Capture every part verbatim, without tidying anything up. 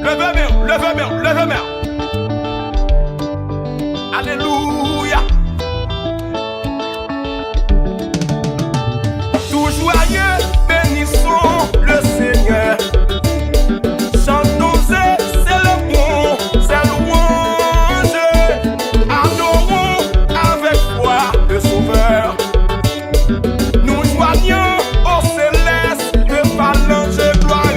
Leve men w, leve men w, leve men w. Alelouya. Tout joyeux, bénissons le Seigneur. Chantons et célébrons ses louanges. Adorons avec foi le Sauveur. Nous joignons aux célestes de phalanges glorieuses.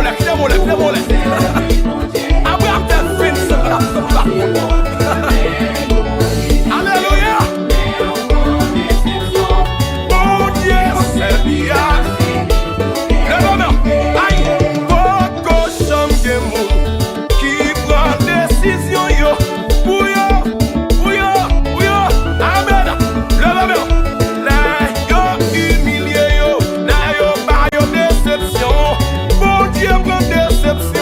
Lève les mains, lève les mains. Abraham te fin sa. Alelouya. Bondye sèvi a. Lève men. Ay, poko janm gen moun ki pran desizyon yo pou yo, pou yo, pou yo. Amèn. Lève men. Lè yo imilye yo, lè yo ba yo desepsyon, Bondye pran desepsyon.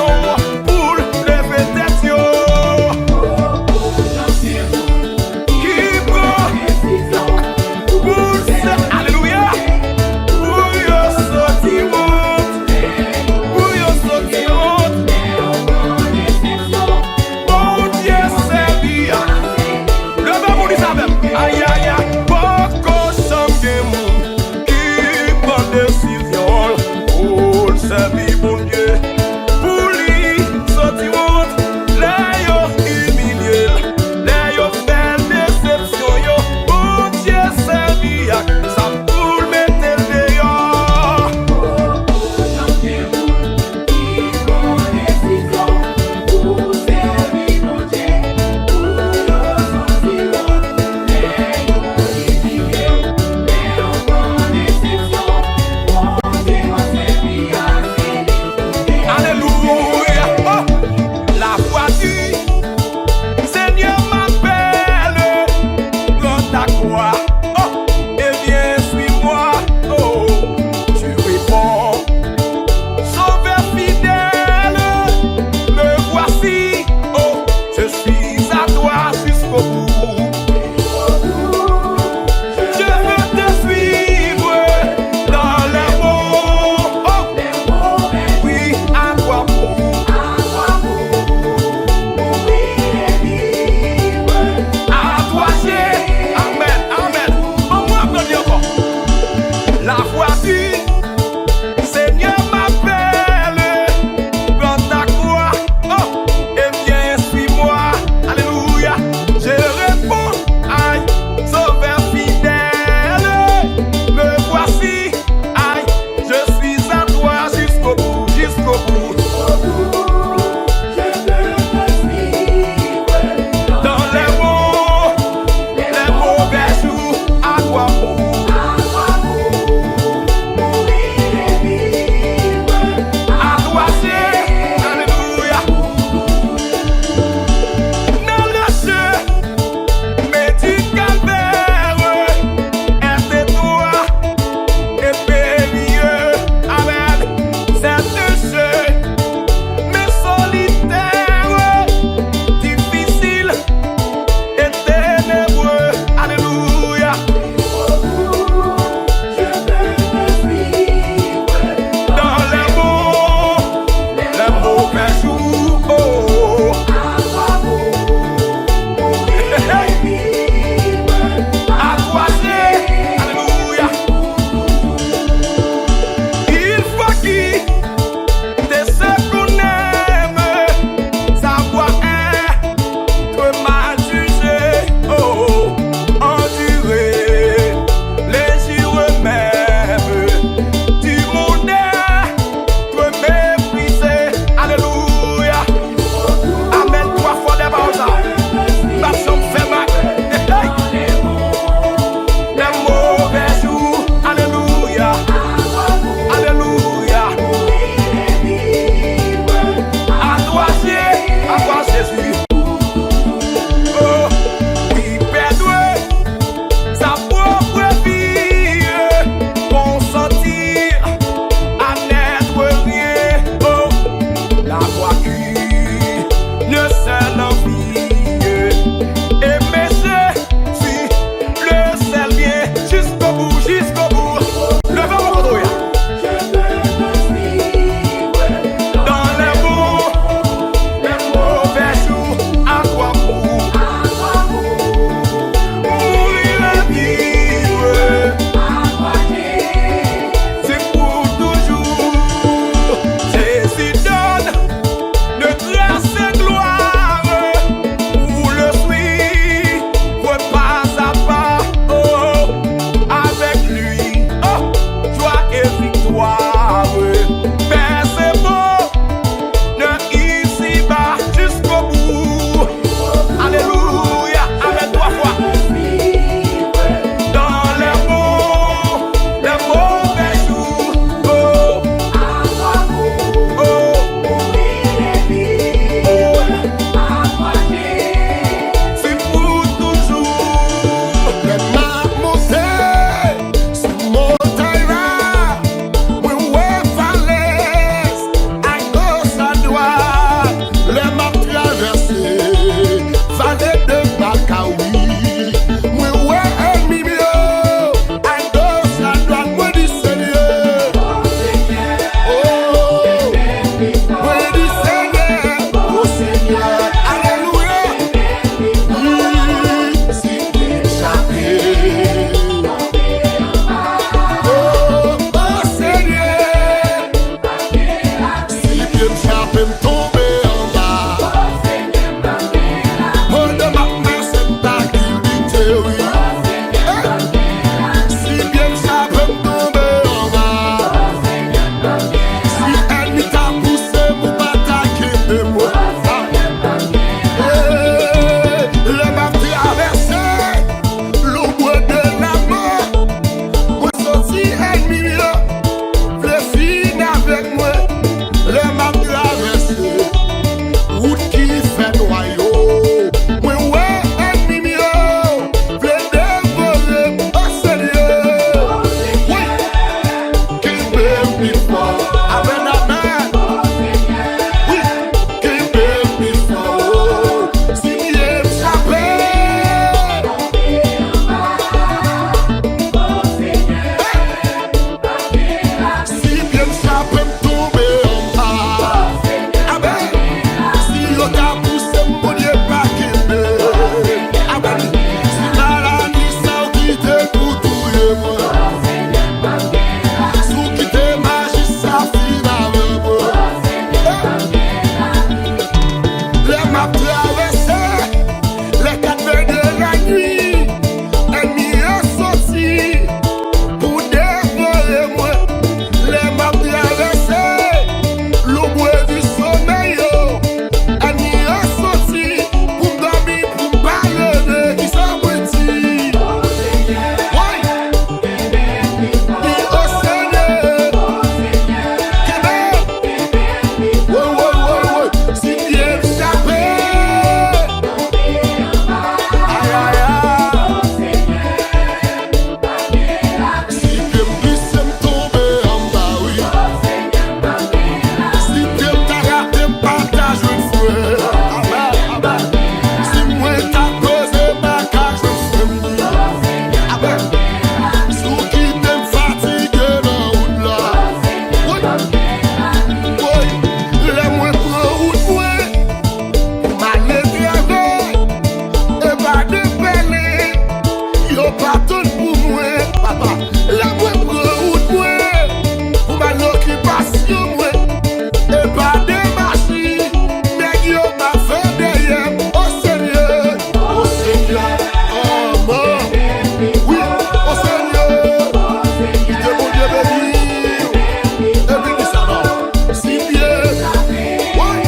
Wi,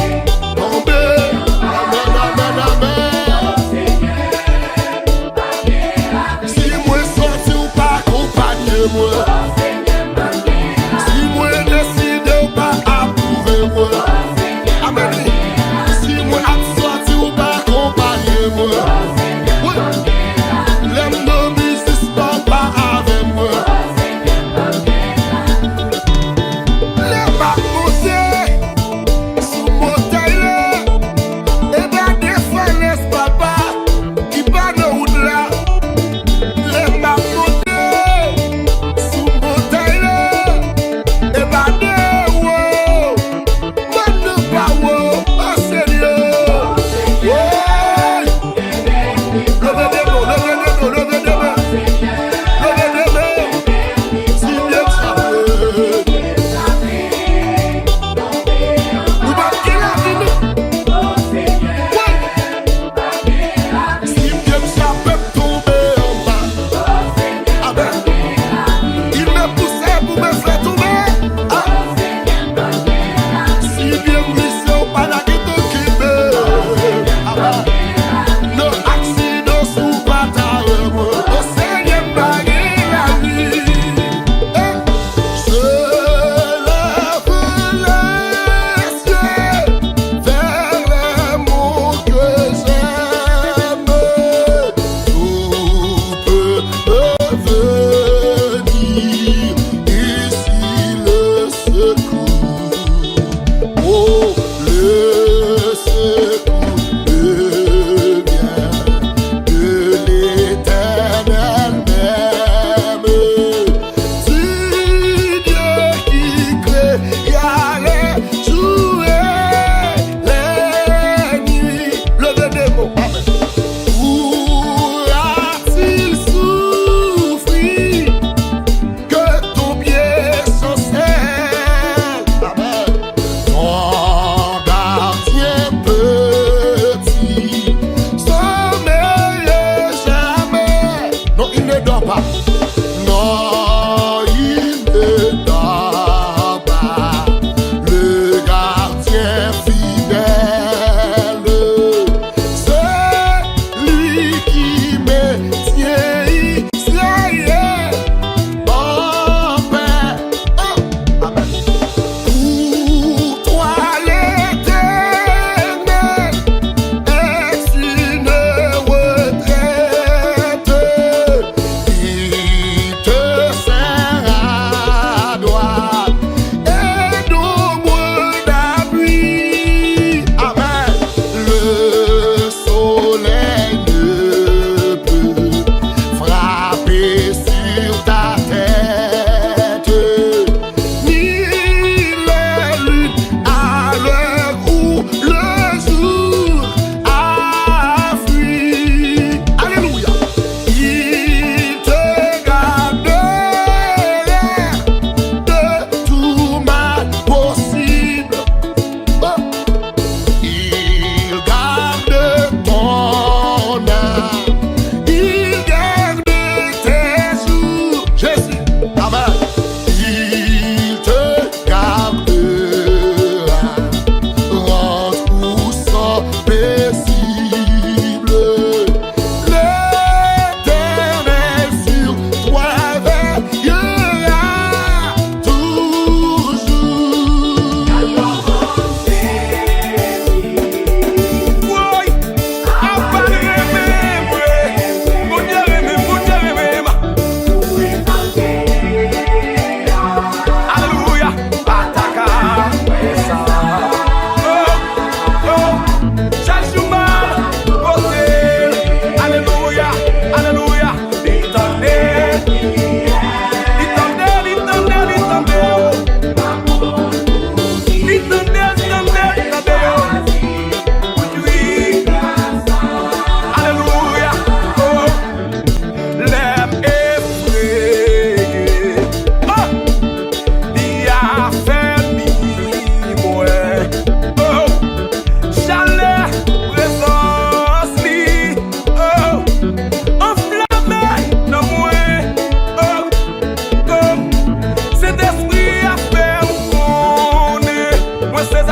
tonbe. Amèn, amèn, amèn. Si mwen sòti, ou pa akonpanye mwen. Si mwen deside, ou pa apwouve mwen. Amèn. Si mwen ap sòti, ou pa akonpanye mwen. Wi. Lè m nan biznis pa, ou pa avè mwen. Lè m ap monte sou montèy la, e pa de falèz, papa, ki pa nan wout la. Lè m ap monte sou montèy la, e pa de wo. Mwen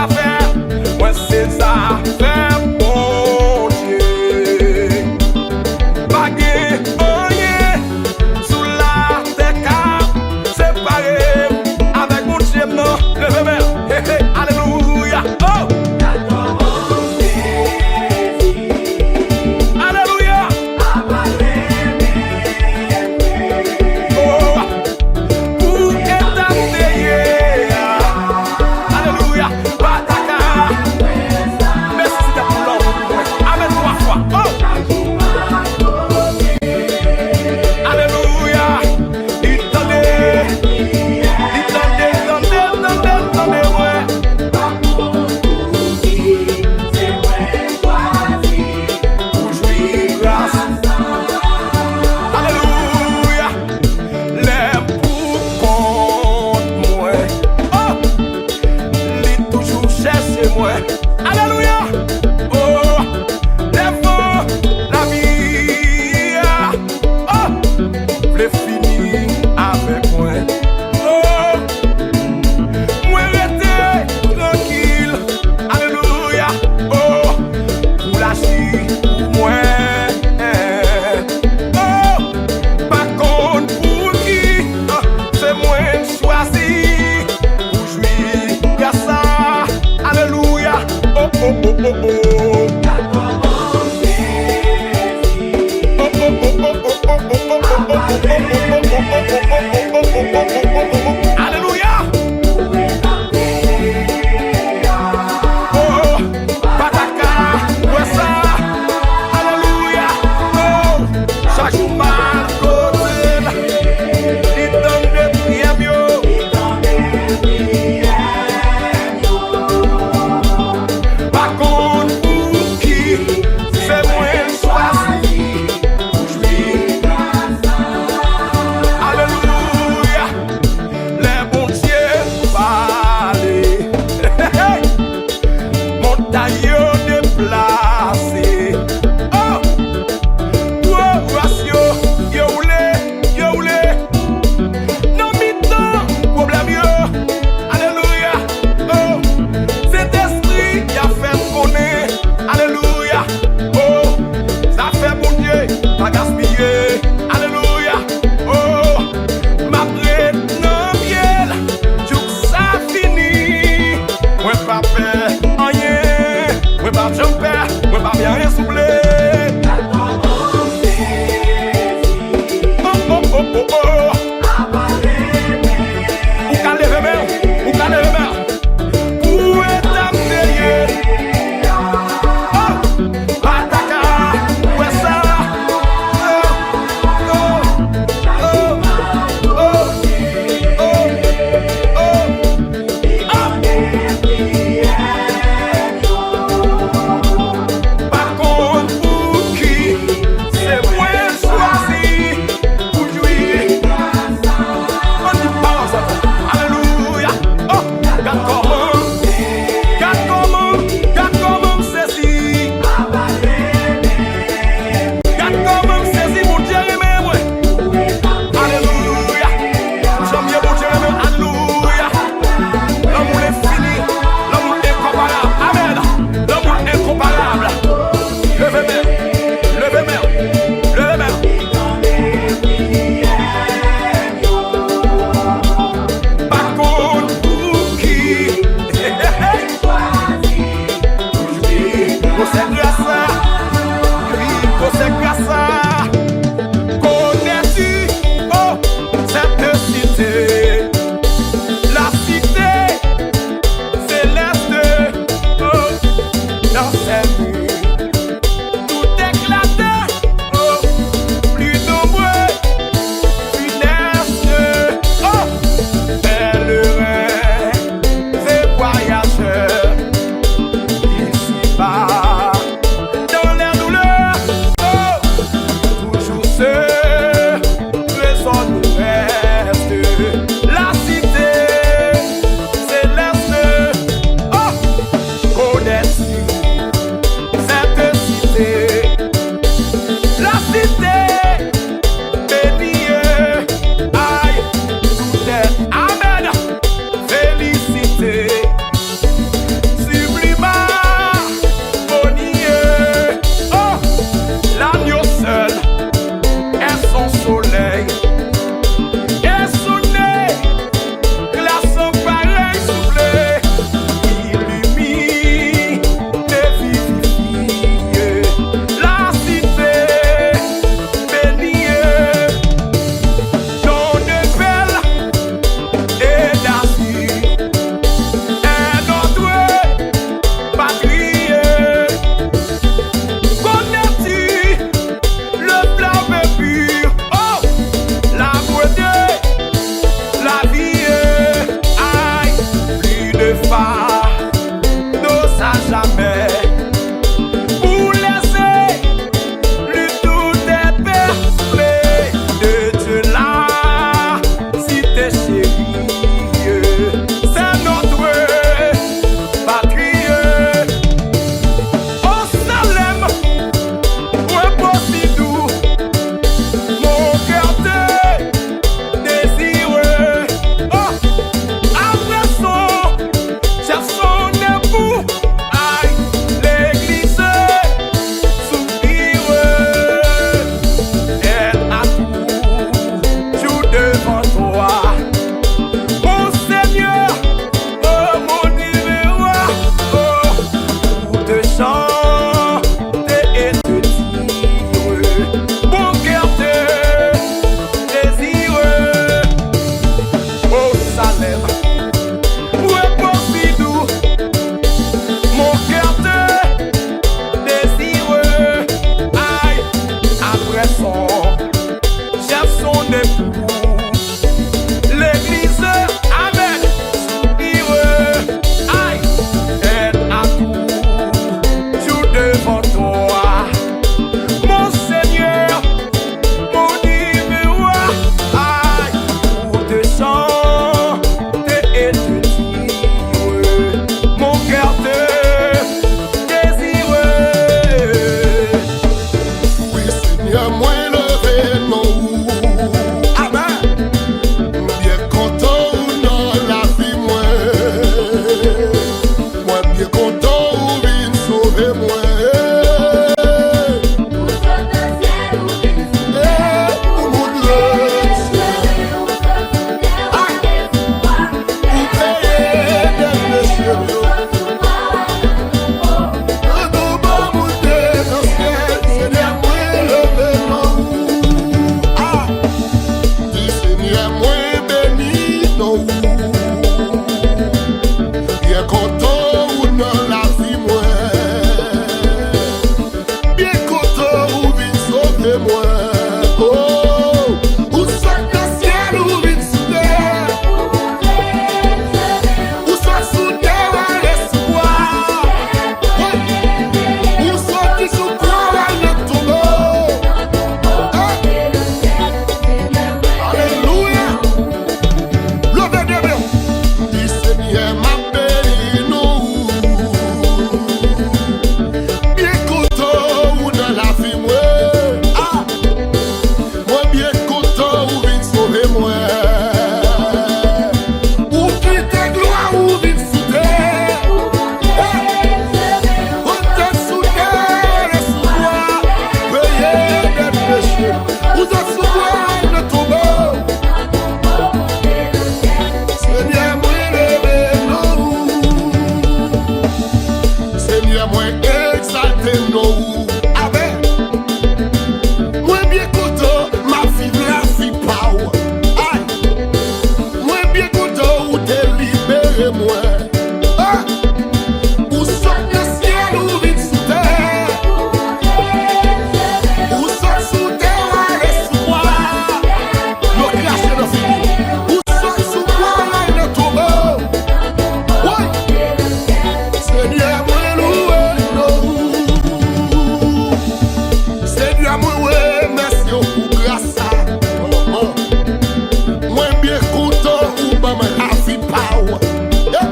Zafè mwen se zafè Bondye. Pa gen anyen sou latè k ap separe m avèk Bondye m nan. Leve men. Hey, hey, alelouya. Oh! Alelouya. Oh! Pou eta m te ye a. Alelouya. Pataka. Mèsi Seyè pou lanmou pou mwen. Amèn twa fwa. Oh! Alelouya. Li tande. Li tande, tande, tande, tande mwen. Pou jwi gras. Alelouya. Lè m pou kont mwen. Oh! Li toujou chèche mwen. Alelouya! Oh! Devan lavi a. Oh! Vle fini avèk mwen. Oh! Mwen rete trankil. Alelouya! Oh! Pou l aji pou mwen. Oh! Pa konn pou ki, ah, se mwen chwazi pou jwi gras sa. Alelouya. Oh, oh, oh, oh, oh. Alelouya. Oh, oh. Pataka, wè sa. Alelouya. Oh, chak jou m al kote l. Li tande priyè m yo. Pa konn pou ki, se mwen chwazi pou jwi. Alelouya. Lè Bondye pale, montay yo deplase. Oh! Gwo ras yo, yo woule, yo woule. Nan mitan pwoblèm yo, alelouya. Oh! Sentespri, y ap fè m konnen, alelouya. Oh! Zafè Bondye pa gaspiye, alelouya. Oh, m ap ret nan pye l jouk sa fini. Mwen pa pè anyen, mwen pa janm pè, mwen pa pè anyen souple. Oh, oh, oh, oh, oh. Ou ka leve men w, ou ka leve men w. Pou eta m te ye. Oh! Pataka, wè sa. Oh, oh, oh, oh, oh, oh. Pa konn pou ki, se mwen chwazi pou jwi. Ann di pawòl sa. Alelouya. Oh, gad kòman, gad kòman, gad kòman m sezi. Gad kòman m sezi, Bondye renmen mwen. Alelouya. Jan m ye, Bondye renmen m. Alelouya. Lanmou l enfini. Lanmou l enkonparab. Amèn. Lanmou l enkonparab. Leve men. Leve men. Leve men. Pa konn pou ki. Pou jwi gwo sèk gras la. Wi, gwo sèk gras la. Konèti, oh, cette cité, la cité céleste, oh, dans cette nuit, tout éclate, oh, plus nombreux, funeste, oh, pèlerins et voyageurs, ici-bas. Senyè, mwen egzalte non ou. Amèn. Mwen byen kontan, m ap viv lavi pa w. Ay! Mwen byen kontan ou te libere mwen. Ah! Ou sot nan syèl, ou vin sou tè. Ou sot sou tè, ou ale sou kwa. Yo krache nan figi w. Ou sot sou kwa, ou al nan tonbo. Woy! Senyè, mwen louwe non ou. Senyè, mwen remèsye w pou gras sa. Mwen byen kontan ou ban mwen lavi pa w. Eh!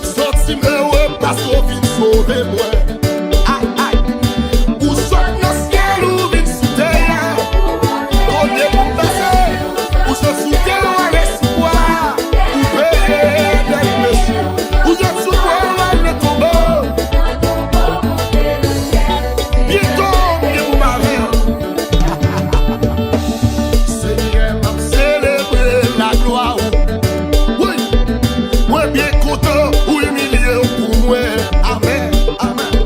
Santi m ere paske w vin sove mwen. Ay, ay. Ou sot nan syèl, ou vin sou tè a. Kote pou m pase? Ou sot sou tè, ou ale sou kwa. Ou peye dèt peche. Ou sot sou kwa, ou al nan tonbo. Byento, m gen pou m avè w. Senyè, m ap selebre laglwa ou. Wi, mwen byen kontan ou imilye w pou mwen. Amèn, amèn.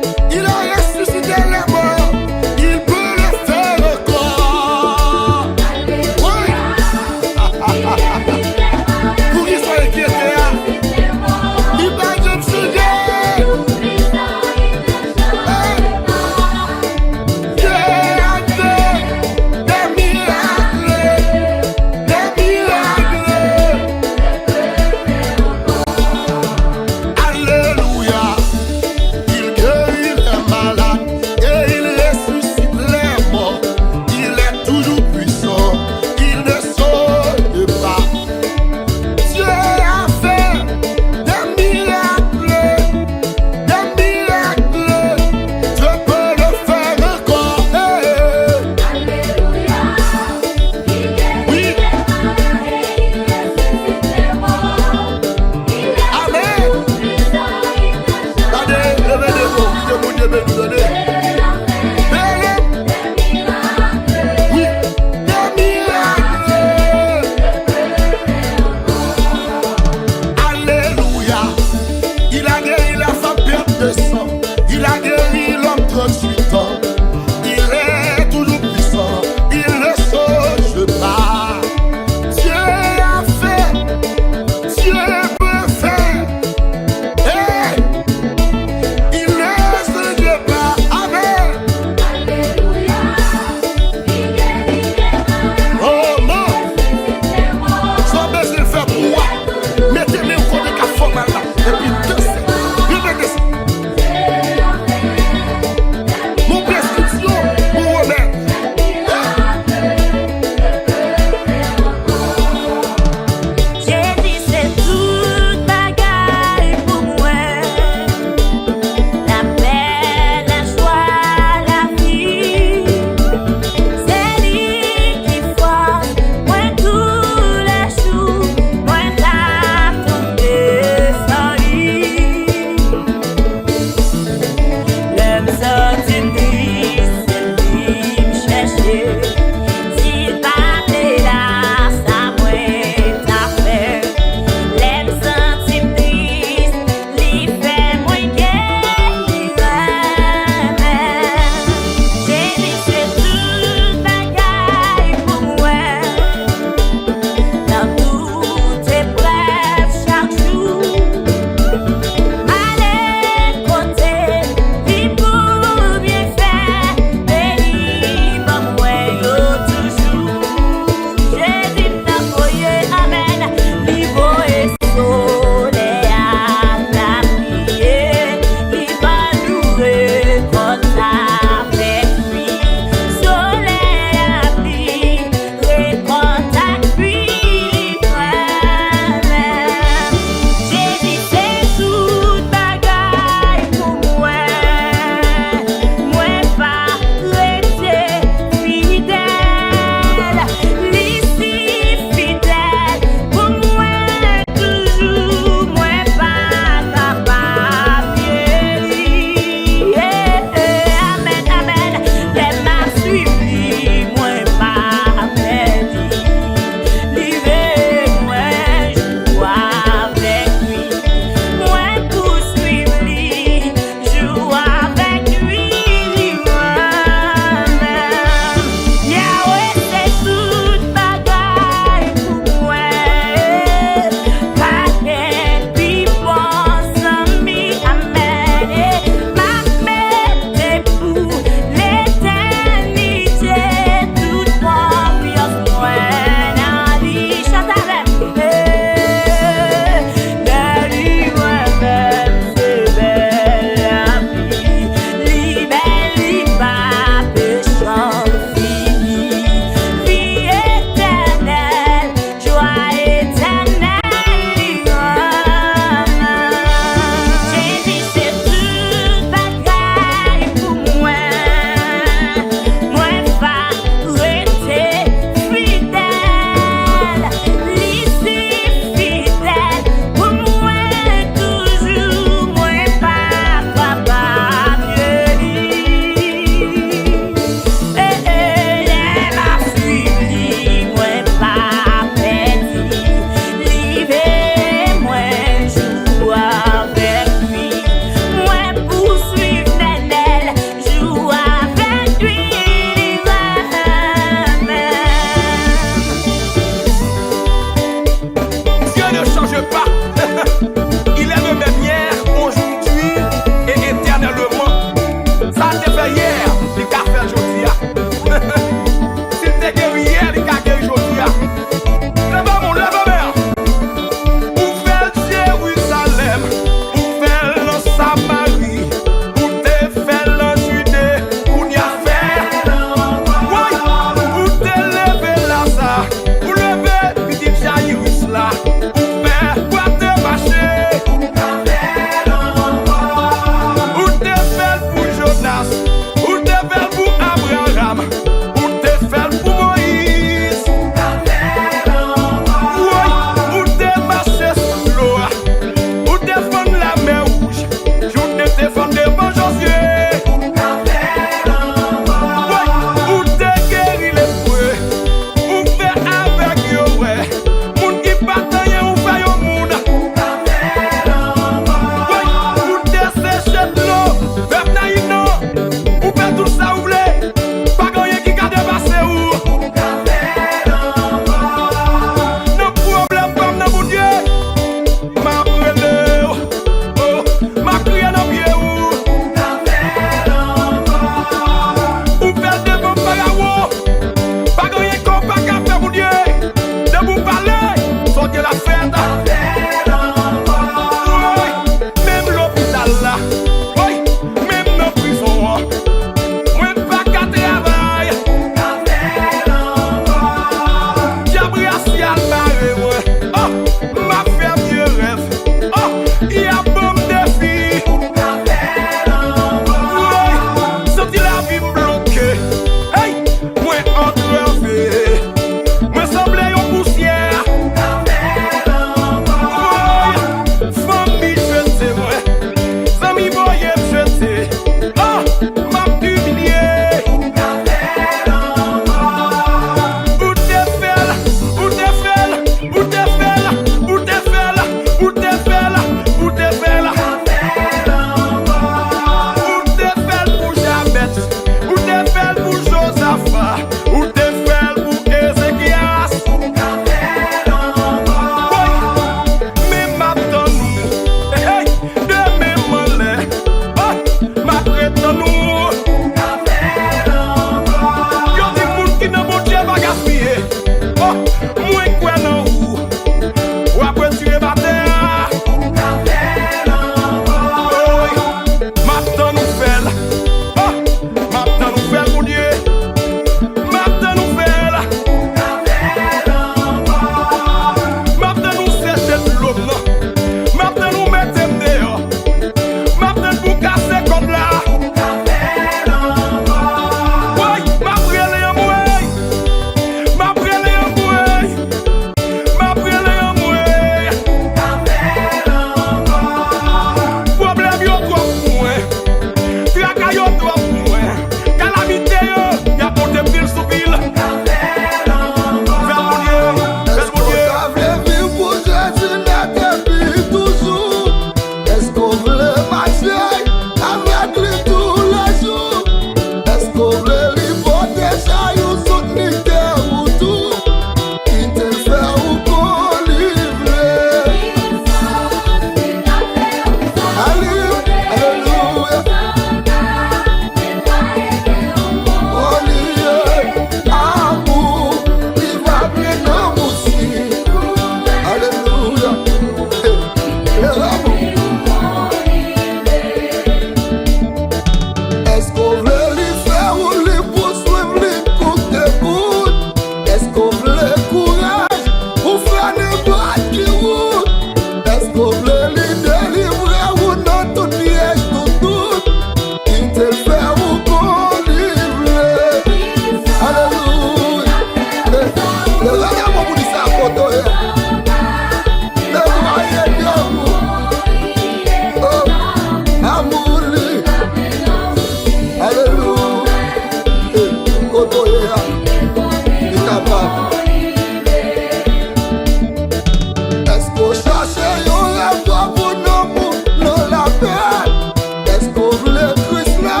Èske w vle Kris la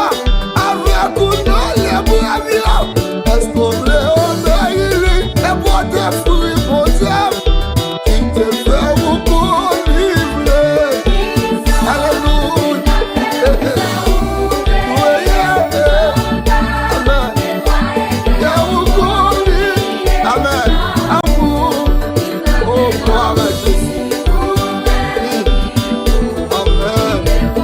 avèk ou nan lebrèv yo? Èske w vle obeyi li e pote fwi Bondye? Kite fè ou kou li vle. Alelouya. Wi, yeah, yeah. Amèn. Fè ou kou li. Amèn. Amou. Oh, glwa a Jezi. Mm. Amèn.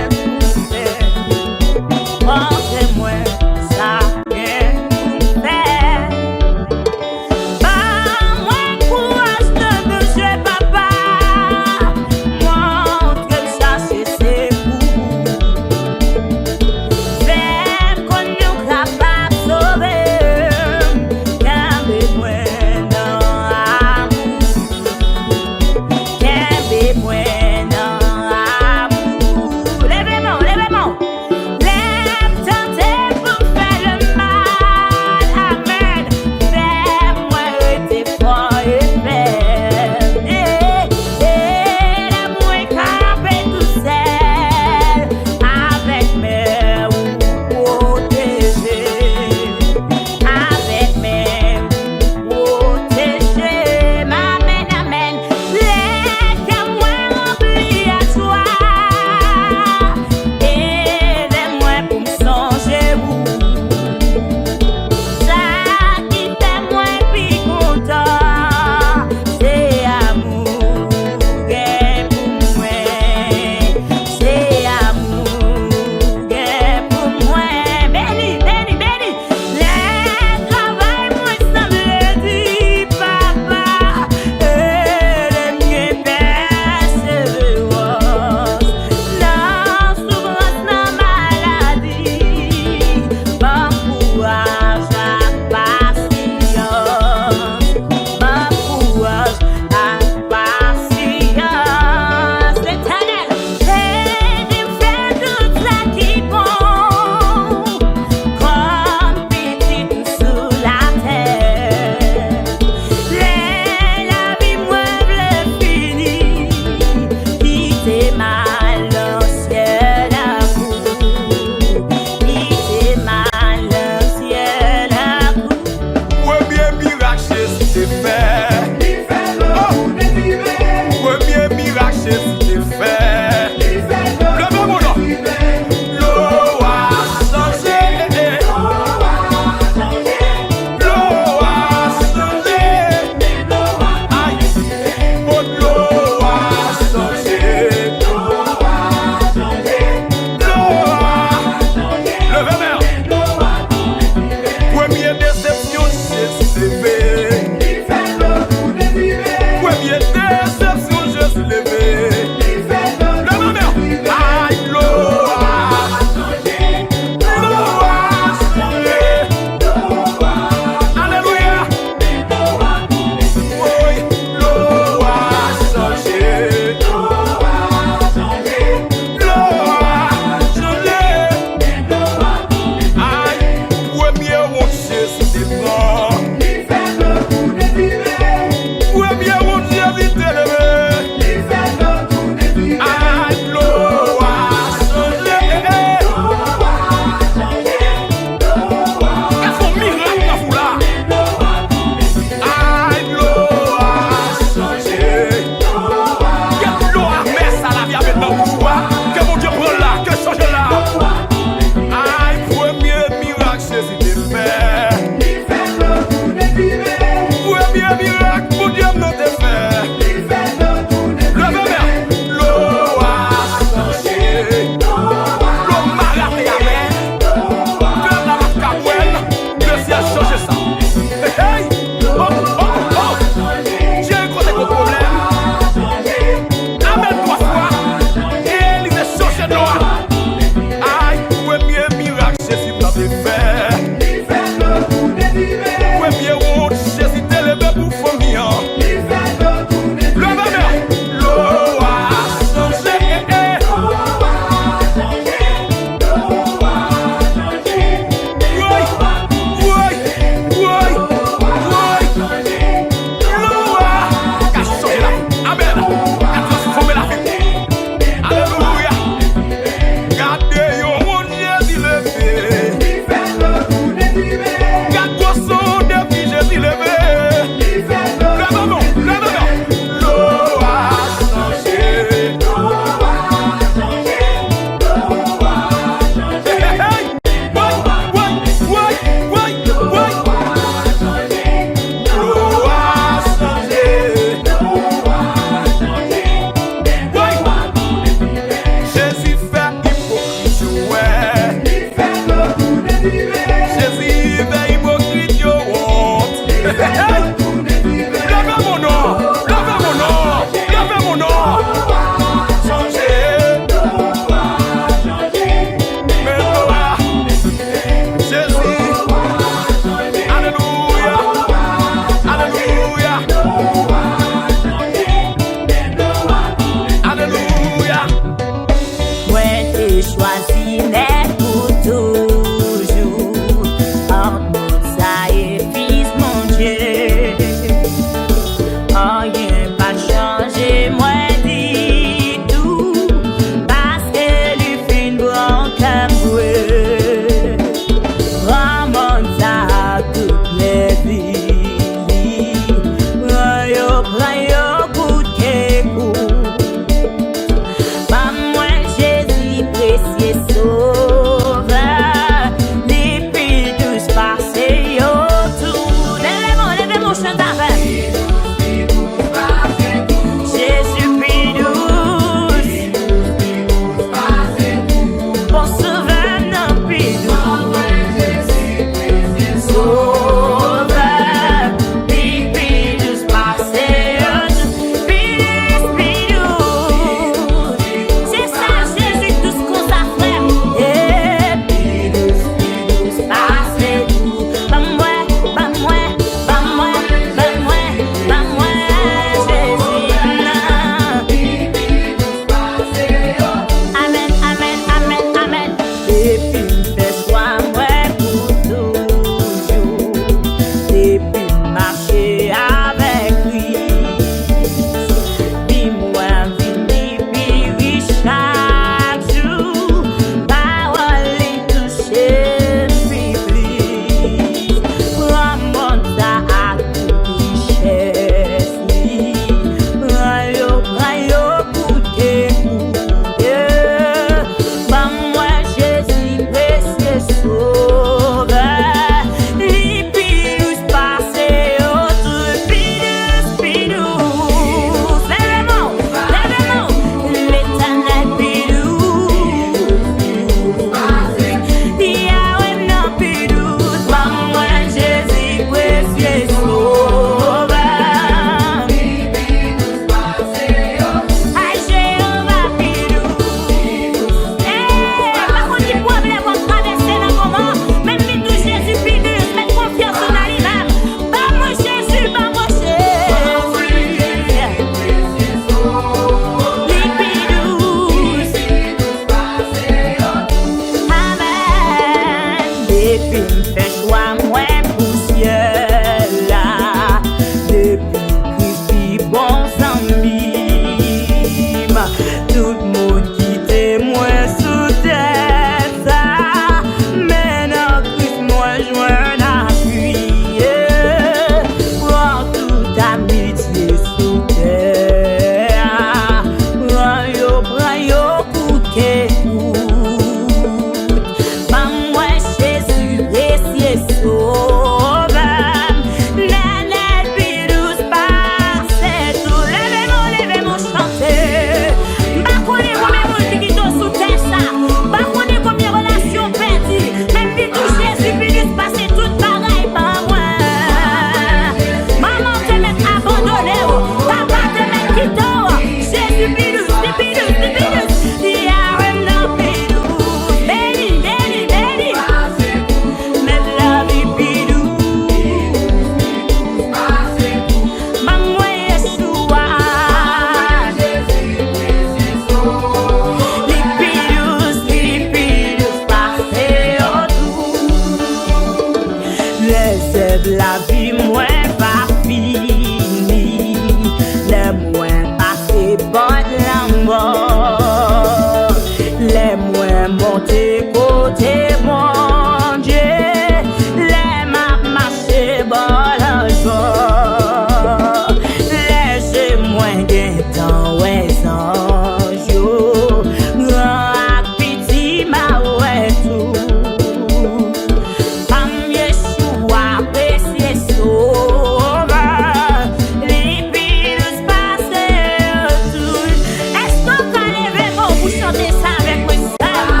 Ou chante sa avèk mwen, sè m.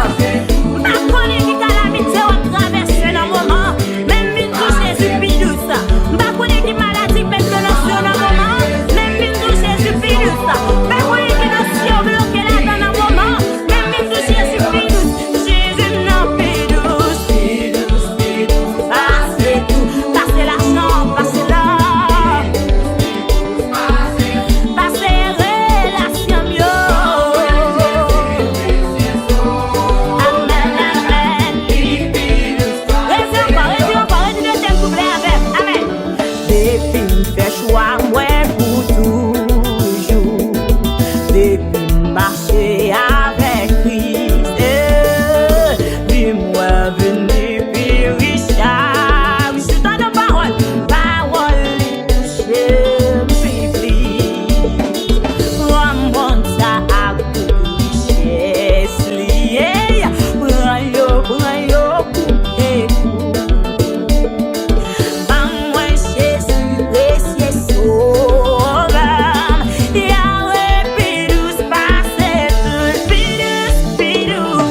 M pa konnen ki kalamite w ap travèse nan moman an, men m vin di w Jezi pi dous. M pa konnen ki maladi k mete nan sye w nan moman an, men m vin di w Jezi pi dous. M pa konnen ki dosye w bloke ladan nan moman an, men m vin di w Jezi pi dous. Jezi m nan pi dous, pi dous, pi dous. Pase tout, pase lajan, pase lò. Pase relasyon m yo. Amèn, amèn. Redi ankò, redi ankò, redi dezyèm kouplè avè m. Amèn. Depi m fè chwa mwen pou toujou, depi m mache avèk Kris, eh, vi m revini pi rich. A, wi, si w tande pawòl, pawòl li touche m pi plis. Pran monn sa ak tout richès li, ey, pran yo, pran yo kout e kou. Ban mwen Jezi presye sovè m, Yahweh pi dous pase tout, pi dous, pi dous.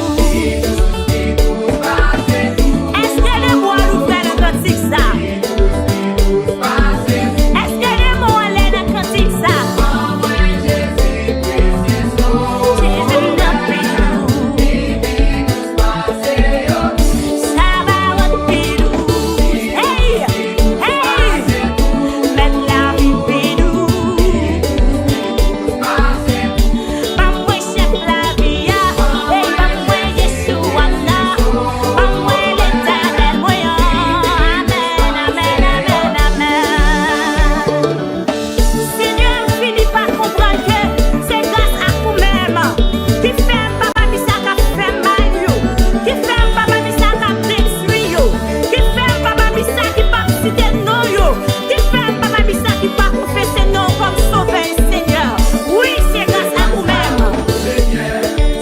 Èske demon an louvri nan kantik sa? Èske demon anlè nan kantik sa? Jezi m nan pi dous. Sabaot pi dous. Hey! Hey! Mèt lavi pi dous. Ban mwen chèf lavi a. Hey, ban mwen Yeshua m nan. Ban mwen Letènèl mwen an. Amèn, amèn, amèn, amèn. Senyè, m fini pa konprann ke se gras ak ou menm ki fè m pa pami sa k ap fè m mal yo, ki fè m pa pami sa k ap detwi yo, ki fè m pa pami sa ki p ap site non yo, ki fè m pa pami sa ki pa konfese non w kòm Sovè e Senyè. Wi, se gras ak ou menm.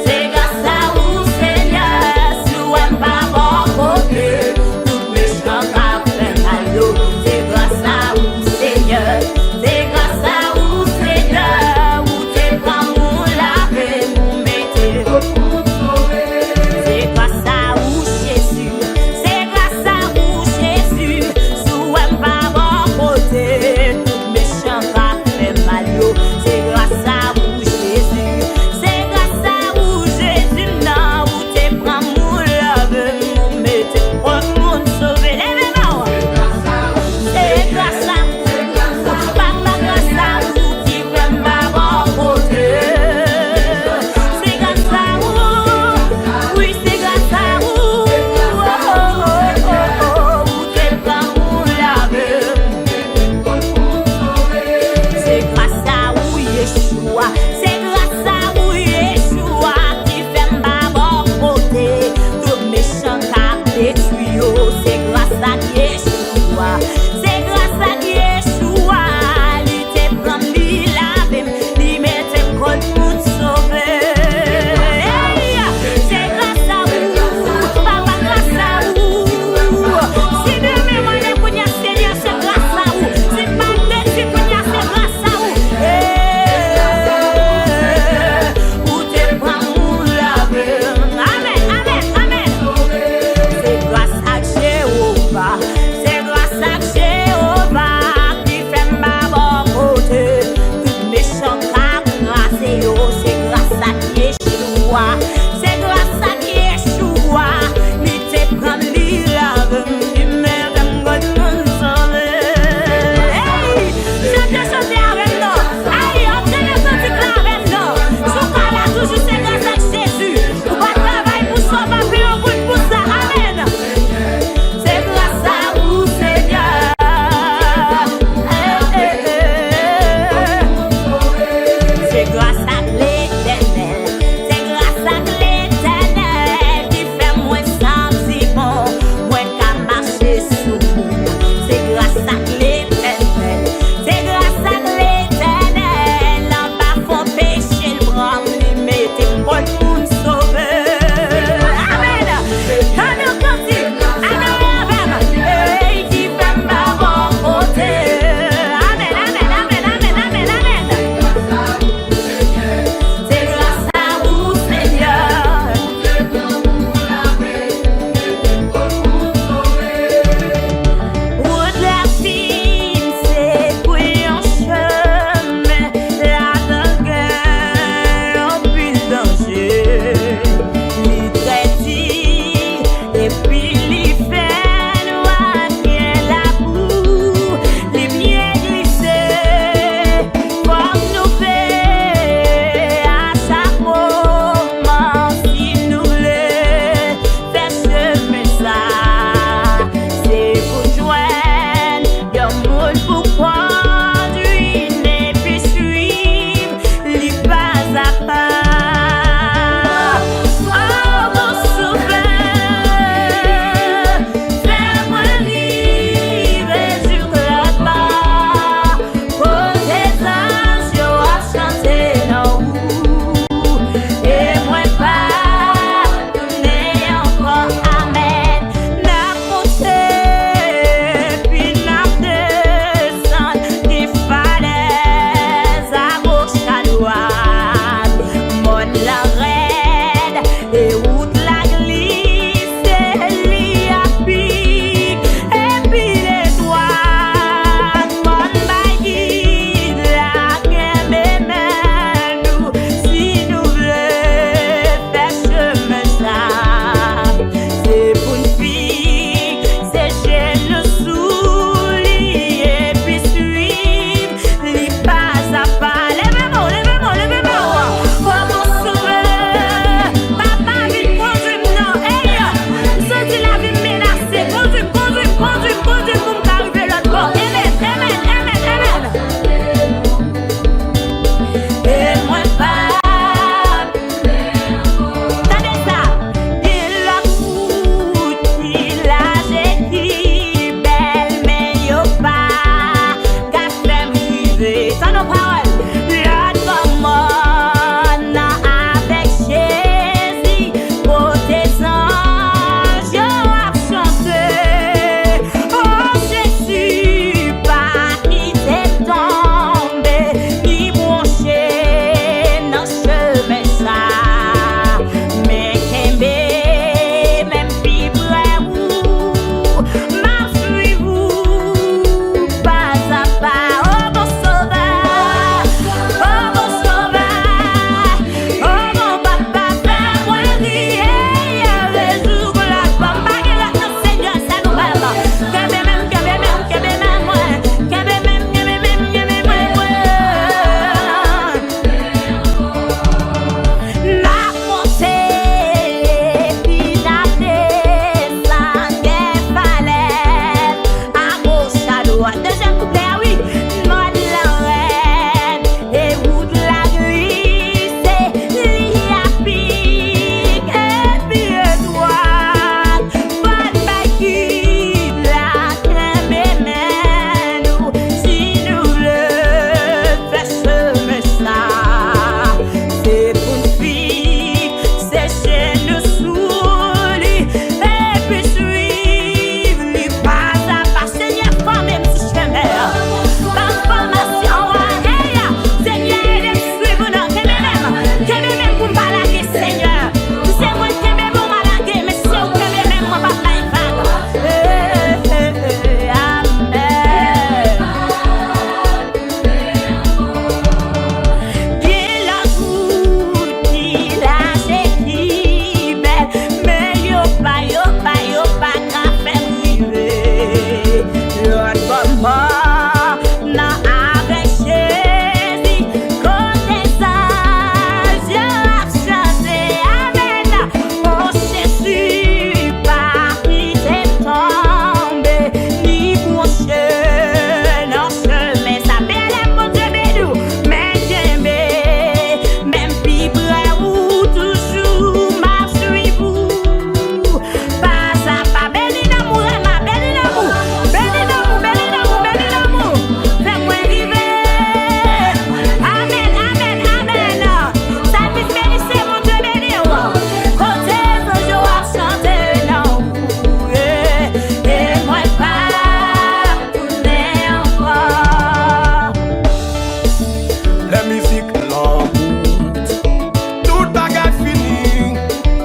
Se gras a ou, Senyè, si w wè m pa bò kote, tout mechan k ap fè mal yo. Se gras a ou, Senyè, se gras a ou, Senyè, ou te pran m, ou lave m, ou mete m. Se gras a ou, Jezi, se gras a ou, Jezi, si w wè m pa bò kote, tout mechan k ap fè mal yo. Se gras a ou, Jezi. Se gras a ou, Jezi m nan, ou te pran m, ou lave m, ou mete m kot moun sove. Leve men w. Se gras a ou, pa pa gras a ou ki fè m pa bò kote. Se gras a ou, wi, se gras a ou, oh, oh, oh, oh, oh, ou te pran m, ou lave m. Se gras a ou, Yeshua. Se gras a ou, Yeshua, ki fè m pa bò kote tout mechan k ap detwi yo. Se gras ak Yeshua. Se gras ak Yeshua. Li te pran m, li lave m, li mete m kot moun sove. Hey! Se gras a ou, papa, gras a ou. Si demen m ale kounye a, Senyè, se gras a ou. Si m pa t detwi kounye a, se gras a ou. Hey! Ou te pran m, ou lave m. Amèn, amèn, amèn. Se gras ak Jewova. Se gras ak Jewova ki fè m pa bò kote tout mechan k ap kraze yo. Se gras ak Yeshua. Se gras ak Yeshua. Li te pran m, li lave m, li mete m kot moun sove. Hey! Chante, chante avè m non. Ay, antre nan kantik la avè m non. Si w ka la toujou, se gras ak Jezi. Ou pa travay pou sa, w pa peye yon goud pou sa. Amèn. Se gras a ou, Senyè. Eh, eh, eh. Se gras ak Letènèl. Se gras ak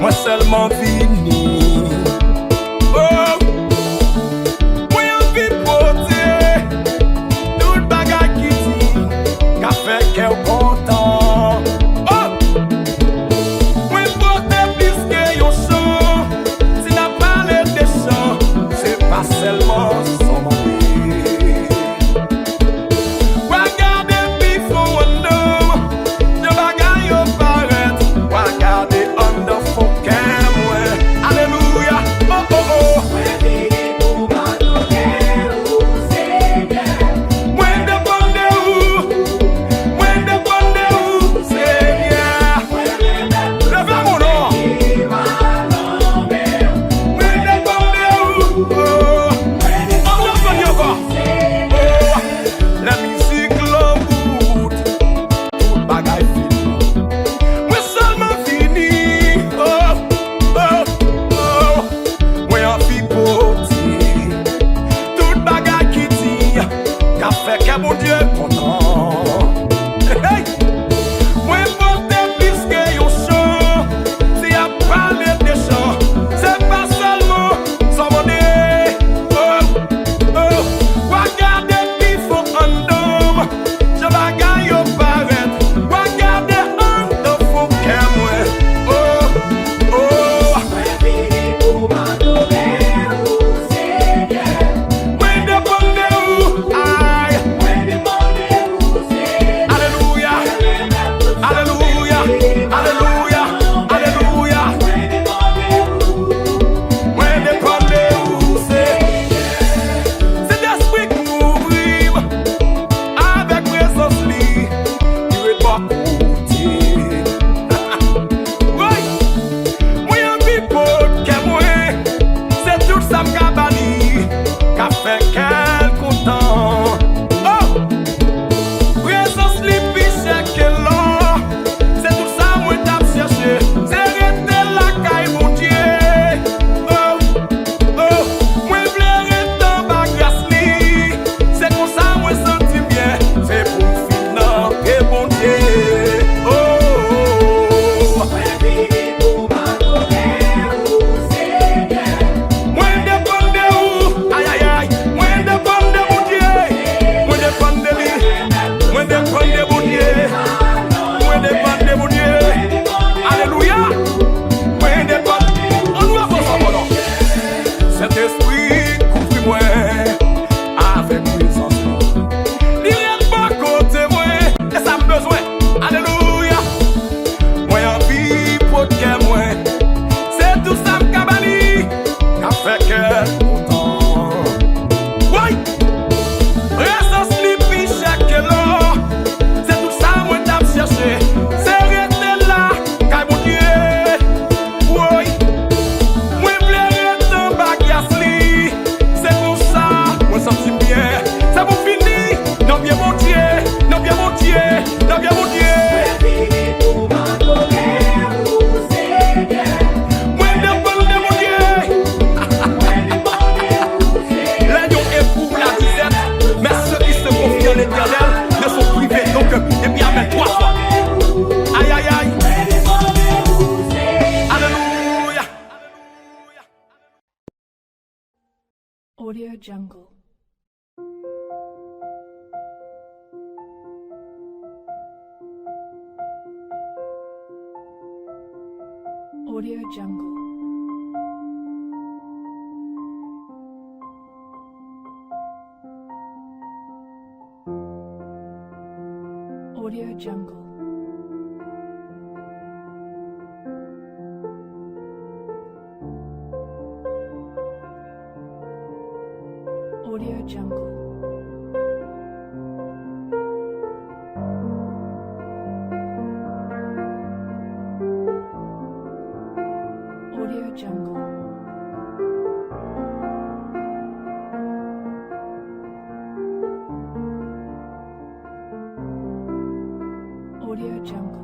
Mwen sèlman vini. Oh, mwen anvi pote tout bagay ki di, ka fè kè w kontan. Oh, mwen pote plis ke yon chan. Si n ap pale de chan, se pa sèlman sa w mande. W a gade pi fon anndan m, jan bagay yo parèt. W a gade anndan fon kè mwen. Alelouya. Oh, oh, oh. Mwen vini pou m adore ou, Senyè. Mwen depann de ou. Mwen depann de ou, Senyè. Leve mon non. Mwen depann de ou. Oh. Ann revann ankò. Oh. Lè mizik lan bout, tout bagay fini. Mwen sèlman vini. Oh, oh, oh. Mwen anvi pote tout bagay ki di, ka fè kè Bondye kontan. Hey! Mwen pote plis ke yon chan. Si y ap pale de chan, se pa sèlman sa w mande. Oh, oh, w a gade pi fon anndan m. Jan bagay yo parèt, w a gade anndan fon kè mwen. Oh, oh. Mwen vini pou m adore ou, Senyè. Mwen depann de ou, ay. Mwen depann de ou, Senyè. Alelouya. Alelouya. Alelouya. Alelouya. Mwen depann de ou, Senyè. Sentespri kouvri m avèk prezans li, li ret bò kote. Woy! Mwen anvi pot kè mwen, se tout sa m ka ba li, ka fè kè l kontan. Oh! Prezans li pi chè ke lò. Se tout sa mwen t ap chèche, se rete lakay Bondye. Oh, oh, mwen vle rete anba gras li. Se konsa mwen santi m byen. Se pou m fin nan pye Bondye. Oh, oh, oh. Mwen vini pou m adore ou, Senyè. Mwen depann de ou. Ay, ay, ay. Mwen depann de Bondye. Mwen depann de li. Mwen depann de Bondye. Mwen depann de Bondye. Alelouya. Mwen depann. Ann lwe Bondye ankò non. Sentespri kouvri mwen avèk prezans li. Li ret bò kote mwen. E sa m bezwen. Alelouya. Mwen anvi pot kè mwen. Se tout sa m ka ba li. Ka fè kè l kontan. Woy! Prezans li pi chè ke lò. Se tout sa mwen t ap chèche. Se rete la, kay Bondye. Woy! Mwen vle rete anba gras li. Se konsa mwen santi m byen. Se pou fini nan pye Bondye, nan pye Bondye, nan pye Bondye. Mwen vini pou m adore ou, Senyè. Mwen depann de Bondye. Mwen depann de ou, Senyè. L'agneau est pour la disette, mais ceux qui se confient en l'Éternel ne sont privés d'aucun. Epi amèn twa fwa. Ay, ay, ay. Mwen depann de ou, Senyè. Alelouya. Audio Jungle. Audio Jungle. Audio Jungle. Audio Jungle. Audio Jungle. Audio Jungle.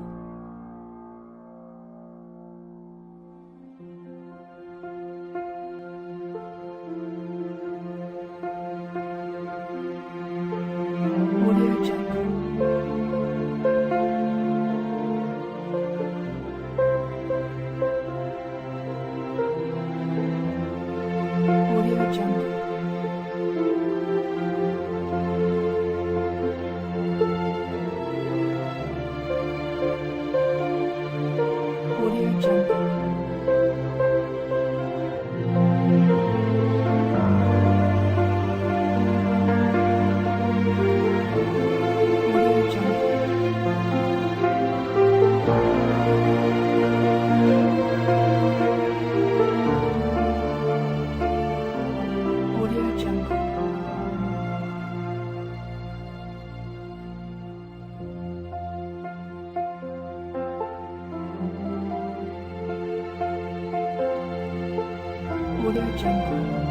Audio Jungle. Audio Jungle.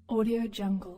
Audio Jungle.